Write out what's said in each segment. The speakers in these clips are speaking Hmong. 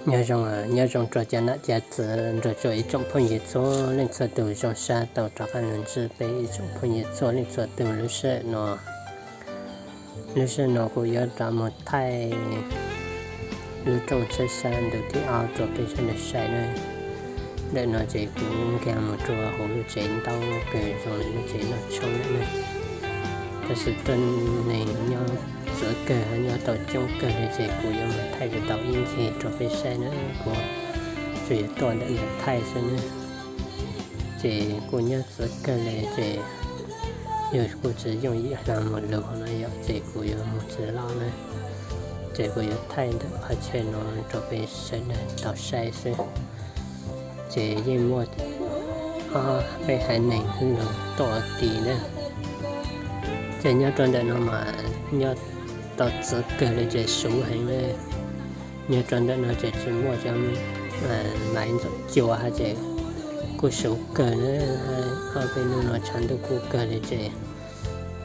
Nyob zoo, nyob zoo rau cov nam cov txwv nrog rau ib tsoom phooj ywg txhua leej txhua tus, zoo sab tau rov qab los ntsib peb ib tsoom phooj ywg txhua leej txhua tus lub sij hawm no. Lub sij hawm no kuv yuav rov mus thaij lub rooj tsheb sab ntu thib ob rau peb sawv daws saib na. Ntawm no ces kuv nkag mus rau hauv lub tsev ntaub kawg zoo li lub tsev noj tshoob lawm na. Tab sis tuaj neeg nyob txawv kawg, nyob tau coob kawg li ces kuv yuav mus thaij tsis tau ib ncig rau peb saib na, kuv tsuas yog tuaj ntawm no thaij xwb na. Ces kuj nyob txawv kawg li ces yog kuj tsis yooj yim hlo mus lug no yom, ces kuv yuav mus tsis loj na. Ces kuv yuav thaij ntawm qhov chaw no rau peb sawv daws tau saib xwb. Ces yeej muaj ob peb haiv neeg lug tuaj ua ke na. Ces nyob rau ntawm no mas nyob tau txawv kawg li ces suv heev li. Nyob rau ntawm no ces tsis muaj cov maiv ntxuav cua hab ces kuj suv kawg na. Ob peb hnub no tshav ntuj kuj kawg li ces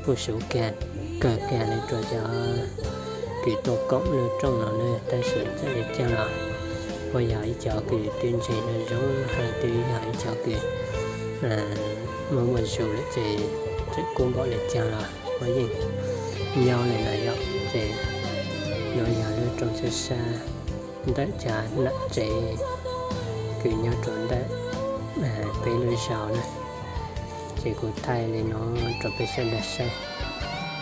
kuj suv kawg, kawg kawg li rau cov kws tuaj koom lub rooj no na. Tab sis txawm li cas los puab yog ib co kws twb ntse zoo zoo hab twb yog ib co kws muaj muaj zug lawm ces txawm kub npaum li cas los puab yeej nyob li no yom. Ces no yog lub rooj tsheb sab ntawm cov nam tsev kws nyob rau ntawm peb lub zos na. Ces kuv thaij li no rau peb sawv daws saib.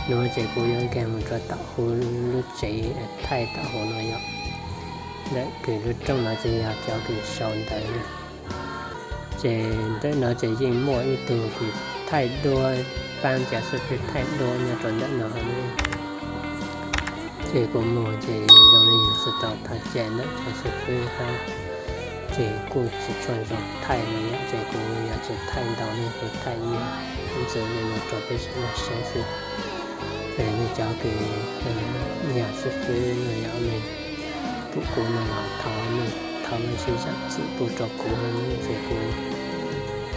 No ces kuv yuav nkag mus rau tom huv lub tsev thaij tom huv no yom. Ntawm kws lub rooj no ces yog cov kws sau ntawv na. Ces ntawm no ces yeej muaj ib tug kws thaij duab, paab cov xib fwb thaij duab nyob rau ntawm no. Ces kuv mus ces zoo li yus tsis tau thov cai ntawm cov xib fwb hab, ces kuj tsis tshua zoo thaij no yom. Ces kuv yuav tsis thaij ntau li, kuv thaij ib ntxiv li no rau peb sawv daws saib xwb. Ces nej cov kws yog xib fwb no yog nej pum kuv no los thov nej thov nej sib zam txim pub rau kuv, ces kuv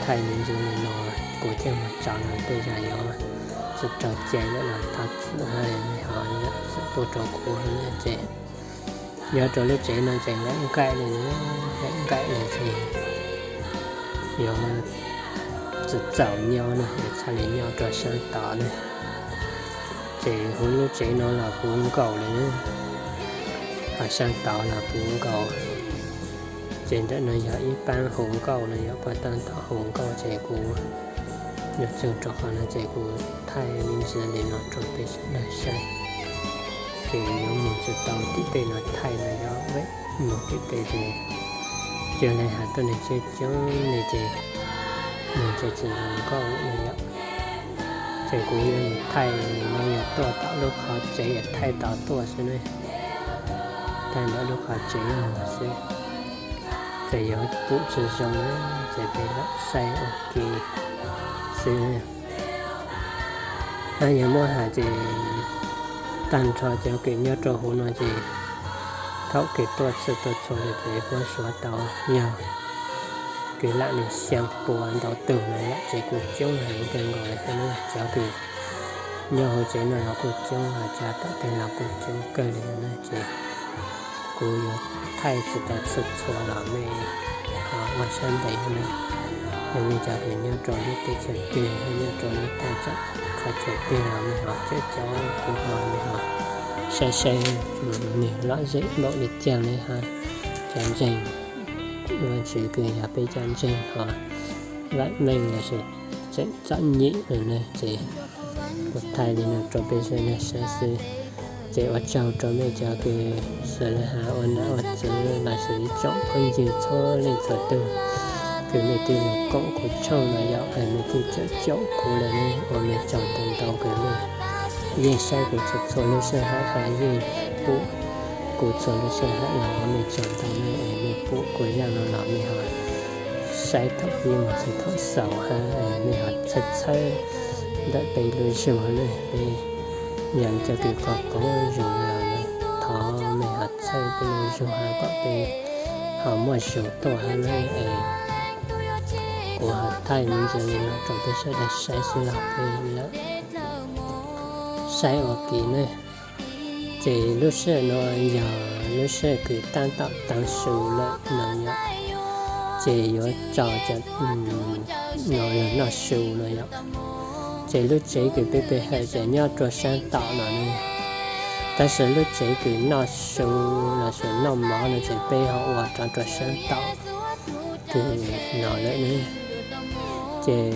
thaij me ntsis li no, kuv thiaj mus tso no tej zag yuav tsis raug cai lawm los thov txim, nej ho zam txim pub rau kuv na. Ces nyob rau lub tsev no ces nqaim nqaim li, nqaim nqaim li ces yuav tsis txaus nyob na, yuav txhaj li nyob rau sab tod na. Ces huv lub tsev no los puv nkaus li, ho sab tod los puv nkaus. Ces ntawm no yog ib paab huv nkauj no, yog puag ta tom huv nkauj ces kuv yuav txug rau qhov no ces kuv thaij me ntsis li no rau peb sawv daws saib. Ces yuav mus tsis tau tim tej no thaij no, yog mus tim tej ces yog li has tuaj neeg coob coob li ces mus ces tsis zoo nkauj no yom. Ces kuv yuav mus thaij no yog tuaj tom lub qhov tsev, thaij tod tuaj xwb ne, thaij ntawm lub qhov tsev no xwb. Ces yuav pum tsis zoo na, ces peb lam saib ua ke xwb. Hab yog muab has ces tag nrho cov kws nyob rau huv no ces thaum kws tuaj txhij tuaj txhua lawm ces puab suav tau yog kws lam li xyaa pua ntau tug no yom, ces kuj coob heev kawg nkaus li thiab na. Cov kws nyob huv tsev no los kuj coob, ho cov tom tej los kuj coob kawg li na. Ces kuv yuav thaij tsis tau txhua txhua los mej ho ua sab ntev na. Yog mej cov kws nyob rau lub teb chaws twg, nyob rau lub taj tsam qhov chaw twg los mej ho caum caum kuv ho mej ho saib saib nwg lom zem npaum li caag li hab. Cov ntseeg, Vaajtswv kws yog peb cov ntseeg ho vaam meej lossis tseem txom nyem no na, ces kuv thaij li no rau peb sawv daws saib xwb. Ces ua tsaug rau mej cov kws xws li has ua nam ua txiv lossis ib tsoom phooj ywg txhua leej txhua tug kws mej twb lug koom kuv channel no yom, es mej twb caum caum kuv lawm ne, ua mej tsaug ntau ntau kws mej yeej saib kuv txhua txhua lub sij hawm hab yeej pum kuv txhua lub sij hawm los ua mej tsaug ntau ne, es mej pum kuv zaj no los mej ho saib thaum pib mus txug thaum xaus hab mej ho txhawb txhawb ntawm peb lub zug hab ne. Peb yog cov kws qaug qaug zug los thov mej ho txhawb peb lub zug hab kom peb ho muaj zug tuaj hab ne. Es kuv ho thaij me ntsis li no rau peb sawv daws saib xwb los peb lam saib ua ke ne. Ces lub sij hawm no yog lub sij hawm kws tab tom taag su lawm no yom, ces yuav tso cov no yog noj su no yom. Ces lub tsev kws peb pe hawm ces nyob rua saab tom no ne, tab sis lub tsev kws noj su lossis noj mov no ces peb ho ua rov rua saab tom kws no lawm ne. Ces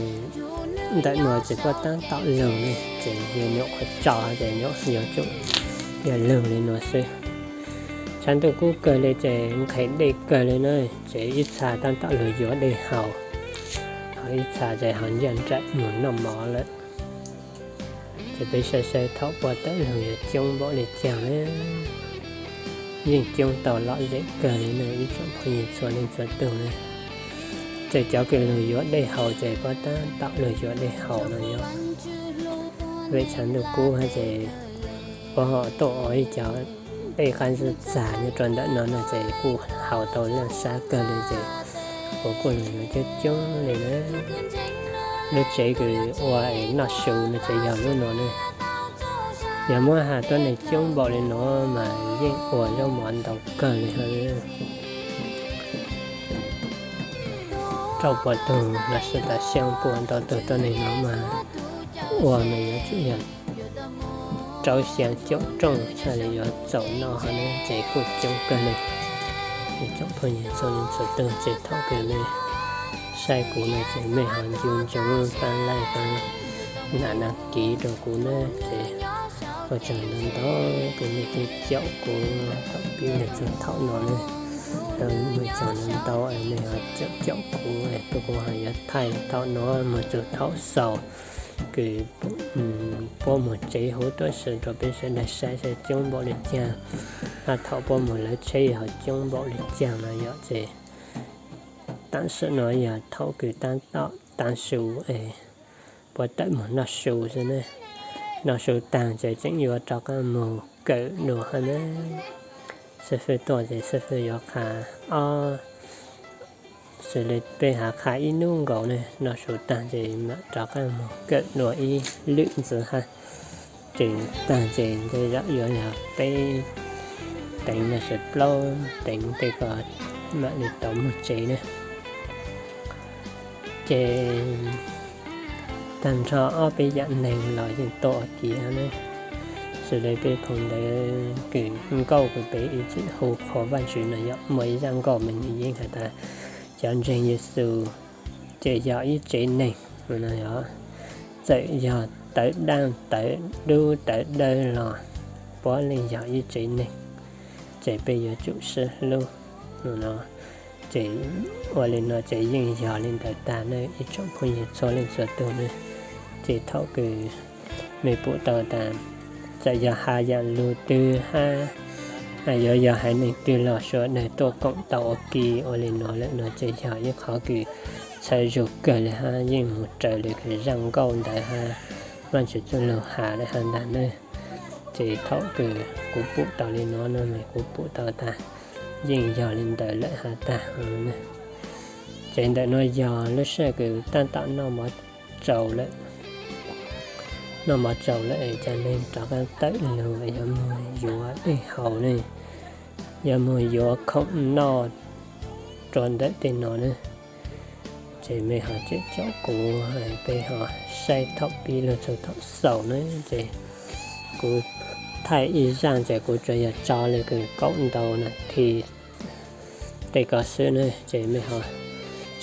ntawm no ces puab tab tom lug ne, ces yog nyuam qhuav tso ces nyuam yuav tsum yog lug li no xwb. Tshav ntuj kub kawg li ces nqhis dej kawg li na, ces ib txha tab tom lug yuav dej haus, ho ib txha ces ho ncaaj nraim mus noj mov lawm. Ces peb saib saib thaum puab tawm lug yuav coob npaum li caag na. Yeej coob tau lom zem kawg li na ib tsoom phooj ywg txhua leej txhua tug na. Ces cov kws lug yuav dej haus ces puab tab tom lug yuav dej haus no yog vim tshav ntuj kub hab ces puab ho tuaj ua ib cov dej qab zib txag nyob rua ntawm no no ces kuj haus tau laaj sab kawg li ces puab kuj lug yuav coob coob li na. Lub tsev kws ua es noj su no ces yog lub no ne. Yog muab has tuab neeg coob npaum li no mas yeej ua zaub mov ntau kawg li hab. Rau puas tug lossis tas xyaa puas ntau tug tuab neeg no mas ua mas yuav tsum yog rau xyaa caum rooj txhaj li yuav txaus noj hab ne, ces kuj coob kawg li. Ib tsoom phooj ywg txhua leej txhua tug ces thaum kws mej saib kuv no ces mej ho ncu ntsoov paab like paab nam nas kiv rau kuv na, ces ua tsaug ntau ntau kws mej tau caum kuv thaum pib lug txug thaum no na. Ua tsaug ntau ntau es mej ho caum caum kuv es kuv ho yuav thaij thaum no mus txug thaum xaus kws puab moog tsev huv tuab si rau peb sawv daws saib saib coob npaum li caag, hab thaum puab moog lawv tsheb ho coob npaum li caag no yom. Ces tam sim no yog thaum kws tab tom tav su es puab tawm moog noj su xwb ne. Noj su taag ces tseem yuav rov qaab moog kawm dua hab ne. Xib fwb tuaj ces xib fwb yuav qha ob, xws li peb hab qha ib nub nkaus ne, noj su taag ces mam rov qaab moog kawm dua ib lwm ntxiv hab. Ces taag ces tej zaum yuav yog peb teev lossis plaub teev tej ko mam li tau moog tsev ne. Ces taag nrho ob peb yaam neeg los yeej tuaj ua ke hab ne. Xws li peb phooj ywg kws nkauj kws peb ib txwm hu qhuas Vaajtswv no yog muaj ib zaaj nkauj mas nwg yeej has tas cov ntseeg Yexus ces yog ib tsev neeg no yog, txawm yog tawv daaj tawv dub tawv dawb los puab leej yog ib tsev neeg, ces peb yuav tsum sib hlub no. Ces ua li no ces yeej yog li ntawd tag ne ib tsoom phooj ywg txhua leej txhua tug ne. Ces thaum kws mej pum tau tas txawm yog has yaam lug twg hab yuav yog haiv neeg twg los suav daws tuaj koom tau ua ke ua li no lawm no ces yog ib qhov kws txhawb zug kawg li hab yeej moog raws li kws zaaj nkauj ntawd hab Vaajtswv txuj lug has lawm hab ntag ne. Ces thaum kws kuv pum tau li no no mas kuv pum tau tas yeej yog li ntawd lawm hab tag. Ces ntawm no yog lub sij hawm kws tab tom noj mov tsaus lawm. Noj mov tsaus lawm es cov neeg rov qaab tawm lug yuav moog yuav dej haus ne, yuav moog yuav khoom noj rua ntawm tej no ne. Ces mej ho caum caum kuv, peb ho saib thaum pib lug txug thaum xaus ne. Ces kuv thaij ib zaaj ces kuv tsuas yog tso li kws kaum ntau nas this tej ko xwb ne. Ces mej ho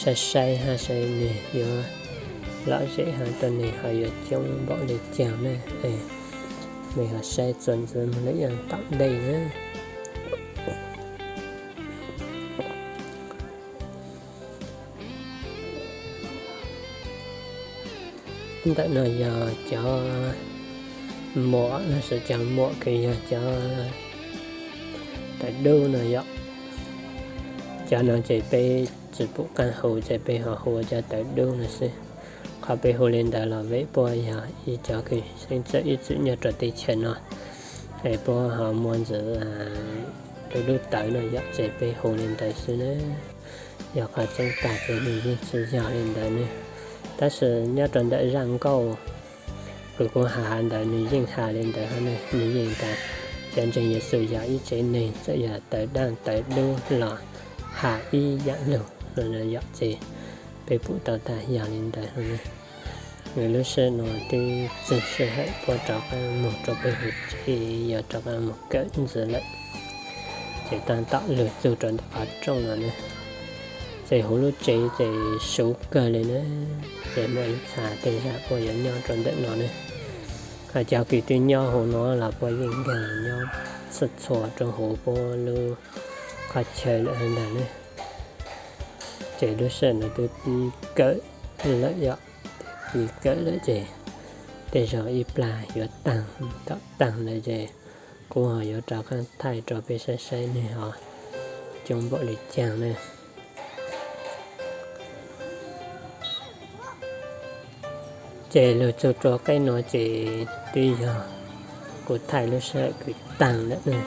saib saib hab saib nwg yuav lom zem hab tuab neeg ho yuav coob npaum li caag ne. Mej ho saib txuas ntxiv moog lawm yaam tom ntej na. Ntawm no yog cov muam lossis cov muam kws yog cov tawv dub no yom. Cov no ces peb tsi pum qaab hu ces peb ho hu ua cov tawv dub no xwb. Qhov peb hu li ntawd los vim puab yog ib cov kws xeeb txwm ib txwm nyob rua teb chaws no es puab ho muaj ntxiv dub dub tawv no yom, ces peb hu li ntawd xwb na. Yog qhov tseeb tag ces nws yeej tsi yog li ntawd ne. Tab sis nyob rau ntawm zaj nkauj kws kuv has ntawd nws yeej has li ntawd hab ne, nws yeej tas cov ntseeg Yexus yog ib tsev neeg, txawm yog tawv daj tawv dub los has ib yam lug no yom. Ces peb pum tau tas yog li ntawd. Nws lub sij hawm no twb txog sij hawm puab rov qab moog rua peb huv tsev, yuav rov qab moog kawm ntxiv lawm. Ces taab tom lug txug rua ntawm qhov rooj no ne, ces huv lub tsev ces suv kawg li na. Ces muaj ib txha tej zag puab yuav nyob rua ntawm no ne. Cov kws twb nyob huv no los puab yeej nkaag nyob txhua txhua rua huv puab lub qhov chaw lawm ntag ne. Ces lub sij hawm no twb pib kawm lawm yom, pib kawm lawm ces tej zaum ib plag yuav taag, tom taag ntawd ces kuv ho yuav rov qab thaij rua peb saib saib nwg ho coob npaum li caag ne. Ces lug txug rua qeb no ces twb yog kuv thaij lub sij hawm kws taag lawm,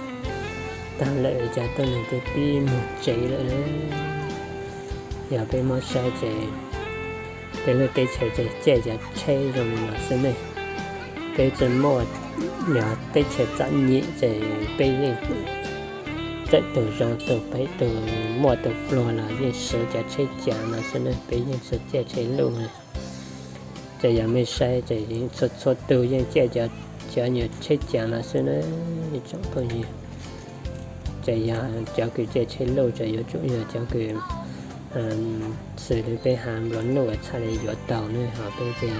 taag lawm ces tuab neeg twb pib moog tsev lawm. Yog peb muab saib ces peb lub teb chaws ces caij cov tsheb zoo li no xwb ne. Peb tsi muaj, yog teb chaws txom nyem ces peb yeej txawm tug zoo tug phem tug muaj tug pluag los yeej siv cov tsheb caav no xwb ne, peb yeej tsi caij tsheb luj. Ces yog mej saib ces txhua txhua tug yeej caij cov nyuag tsheb caav no xwb na, ib tsoom phooj ywg. Ces yog cov kws caij tsheb luj ces yuav tsum yog cov kws xws li peb has nplua nuj txhaj li yuav taug ne, ho peb ces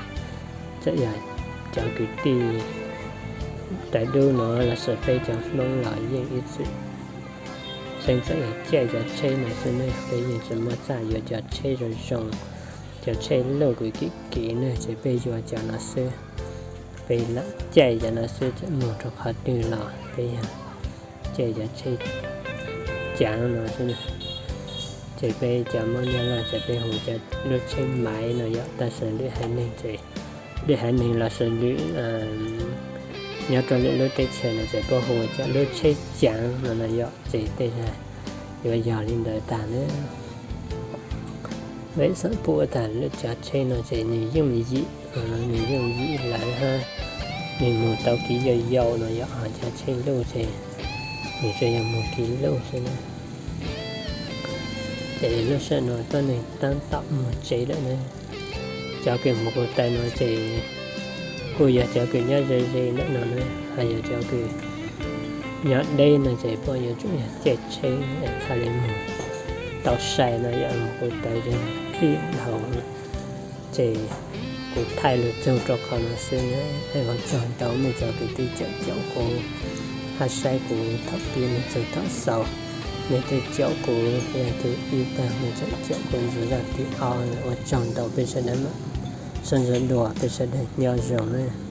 txawm yog cov kwv tij tawv dub no los sis peb cov Hmoob los yeej ib txwm tseem txawm yog caij cov tsheb no xwb ne, peb yeej tsi muaj txaj yuav cov tsheb zoo zoo, cov tsheb luj kws kim kim ne, ces peb yuav cov no xwb. Peb lam caij cov no xwb, txawm moog rua qhov twg los peb yog caij cov tsheb caav no xwb. Ces peb cov Moob Nyab Laj ces peb hu cov lub tsheb maiv no yom, tab sis lwm haiv neeg ces, lwm haiv neeg los sis lwm nyob rua lwm lub teb chaws no ces puab hu cov lub tsheb caav no no yom, ces tej zag yuav yog li ntawd tag na. Peb xaav pum tas lub cov tsheb no ces nwg yooj yim, nwg yooj yim lawm hab nwg moog tau kev yau yau no yom, ho cov tsheb luj ces nwg tsuas yog moog kev luj xwb na. Ces lub sij hawm no tuab neeg taab tom moog tsev lawm na. Cov kws moog kuv taw no ces kuj yog cov kws nyob ze ze ntawm no na, ho yog cov kws nyob deb no ces puab yuav tsum yog caij tsheb txhaj li moog tau sai no yom, moog kuv taw ces txij dhau. Ces kuv thaij lug txug rua qhov no xwb na, ua tsaug ntau mej cov kws twb caum caum kuv hab saib kuv thaum pib moog txug thaum xaus. Mej twb caum kuv yog tug ib tag, mej tseem caum kuv ntxiv zaj thib ob, ua tsaug ntau peb sawv daws, sawv ntxov dua peb sawv daws nyob zoo na.